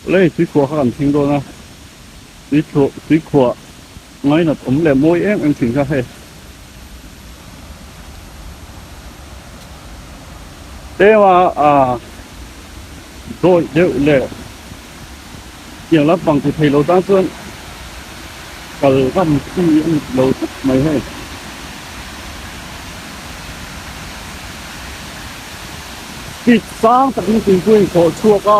Lei tuikhuah kha kan thleng dawn a, tuithuah tuikhuah ngainat awm leh mawi em em thin kha hei. Tlema ah dawih deuh leh tiang lampang ti thei lo tan chuan kal ngam chi a ni lo tlat mai hei. Speed sang takin tuipui in khawh chhuak a.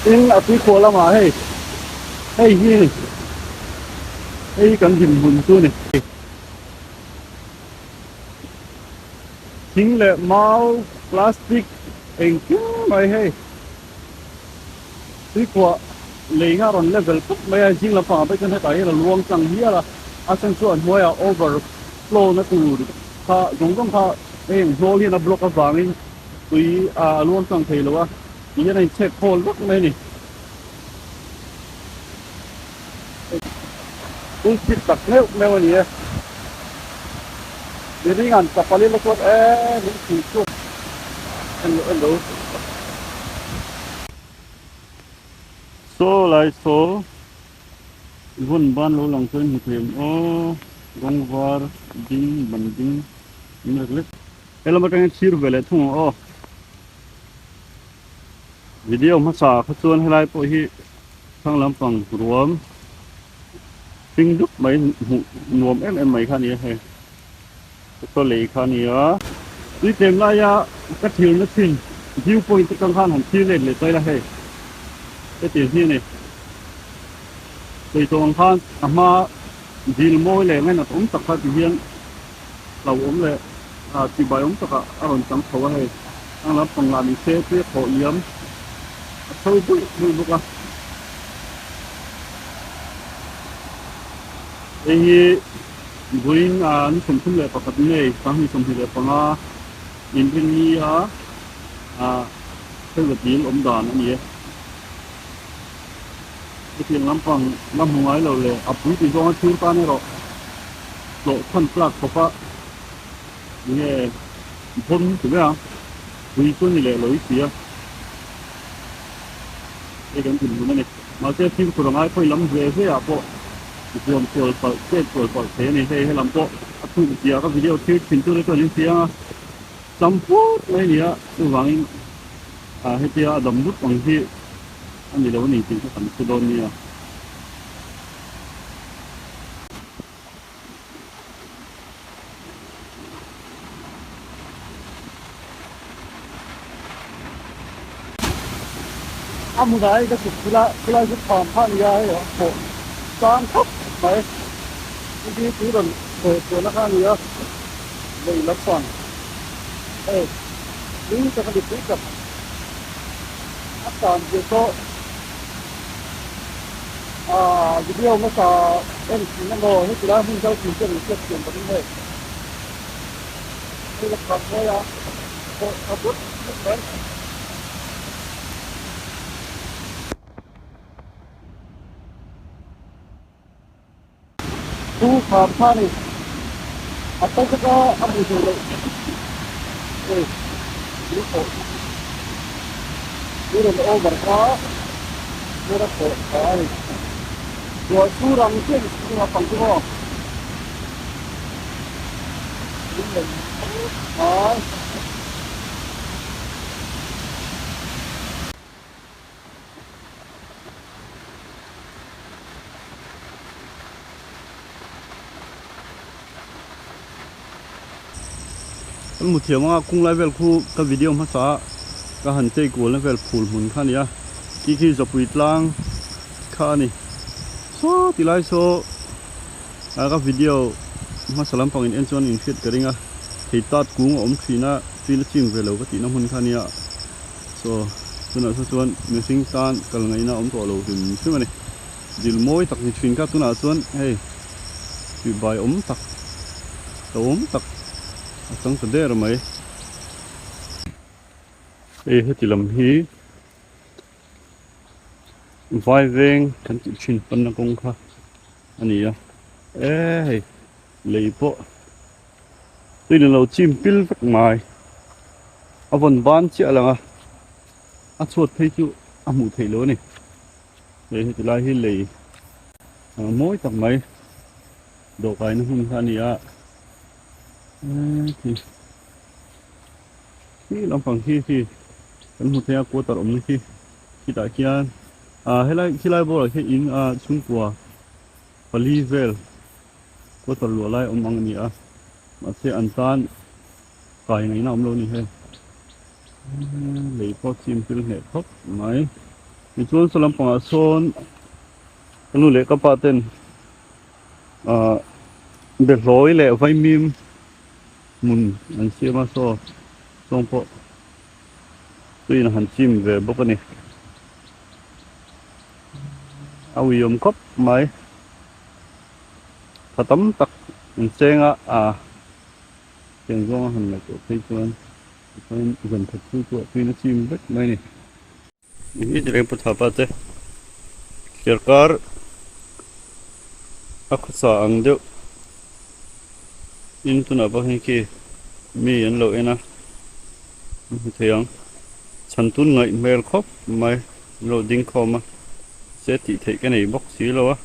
Tin a tuikhuah lamah hei hei hi a ni hei hi kan hlim hun chu a ni. Thing leh mau plastic engkim mai hei tuikhuah lei nga rawn level tawp mai a zing lampangah pawh chuan hetah hian a luang tlang hial a a then chu a hnuaiah over flow na tur kha zawng zawng kha heng hnawl hian a block avangin tui a luang tlang thei lo a ti hian a inchhek khawl vak mai a ni. Tui chhit tak meuh meuh a ni e. Miring an chapal ila chuan e min chhui chhuak en lo en lo. Saw lai saw vawn ban lo lang chuan hmu thei ang aw rawng var ding ban ding in lek lek. Helam atangin thlir ve leh thung ang aw. Video hmasa kha chuan helai pawh hi thlang lampang ruam hring dup mai hmuh nuam em em mai kha a ni a hei chaw lei kha a ni a. Tui tlem laia ka thirna thin view point atang khan han thlir let leh ta ila hei hetiang hi a ni. Sawi tawh ang khan a hma dil mawi leh ngainat awm tak kha ti hian hlauhawm leh tihbai awm takah a rawn chang chho a hei. Ang lampang lah ni se tui a thawh liam a chho bulh bulh bawk a. Hei hi vawiin ni 31 May 2025 inrinni a thil dil awm dan a ni e. Hetiang lampang la hmu ngai lo leh a pui tih zawnga thlir tan erawh hlawh chhan tlak khawpa nge vawn ti mai a, pui chu a ni leh lo i si a, hei kan dinhmun a ni. Mahse fimkhur a ngai pawhin lam ve ve ah pawh zuam sual palh chet sual palh thei a ni. Hei helam pawh a chhuk zia ka video thlir thin chu te chuan in hria a, cham put mai a ni a, chuvangin hetia a dam dup ang hi a ni lo a ni tih kha kan hre dawn nia. A hmunah hei ka chhuk chilh a, chulai chu thlam kha a ni a, hei a thawh sang khawp mai. Hei hi tui rawn thawh chhuahna kha a ni a, lei lampang hei tui tak a ni tui tak a tan zia pawh ah video hmasa en thin emaw heti lai hmun kal thin te an hriat thiam ka ring hei hei la khan mawi a pawh tha vut vut mai. Thu kham kha ni a tawk a a hmu thei loh hei tui thawh tui rawn over kha tui a thawh tha a ni ruah sur ang chiah in chhung a pang chu maw tui rawn mai. Kan hmu thiam anga kung lai vel khu ka video hmasa a ka han chei kual na vel phul hmun kha a ni a khi khi zawpui tlang kha a ni saw ti lai saw a ka video hmasa lampang in en chuan in hriat ka ring a thei tat kung a awm thin a china ching ve lo ka tihna hmun kha a ni a. Chaw tunah saw chuan mihring tan kal ngaihna a awm tawh lo hrim hrim a ni. Dil mawi tak ni thin kha tunah chuan hei tihbai awm tak lo awm tak a chang ta der mai. Hei heti lam hi vai veng kan tih thin panna kawng kha a ni a e hei lei pawh. Tuin a lo chim pil vek mai. A vawn ban chiah a lang a, a chhuat phei chu a hmuh theih loh a ni. Hei heti lai hi lei mawi tak mai dawhkaina hmun kha a ni a, khi khi lampang khi khi kan hmu thei a quarter awmna khi khitah khian ah helai khilai bawlah khian in ah chhungkua pali vel quarter luah lai awm ang a ni a mahse an tan kai ngaihna awm lo a ni hei lei pawh chim thil hneh khawp mai tichuan saw lampangah sawn ka nu leh ka pa ten ah behlawi leh vaimim hmun an siam a saw sawng pawh tuiin a han chim ve bawk a ni a uiawm khawp mai tha tam tak an cheng a ah tiang zawng a han ngaihtuah phei chuan tichuan zan khat chu chu a tuiin a chim vek mai a ni. Hi ti reng pu thapa te thliarkar a khawsa ang deuh in tunah pawh hian khi mi an lo en a an hmu thei ang chhan tun ngaih hmel khawp mai an lo ding khawm a se tih theih ka nei bawk si lo a.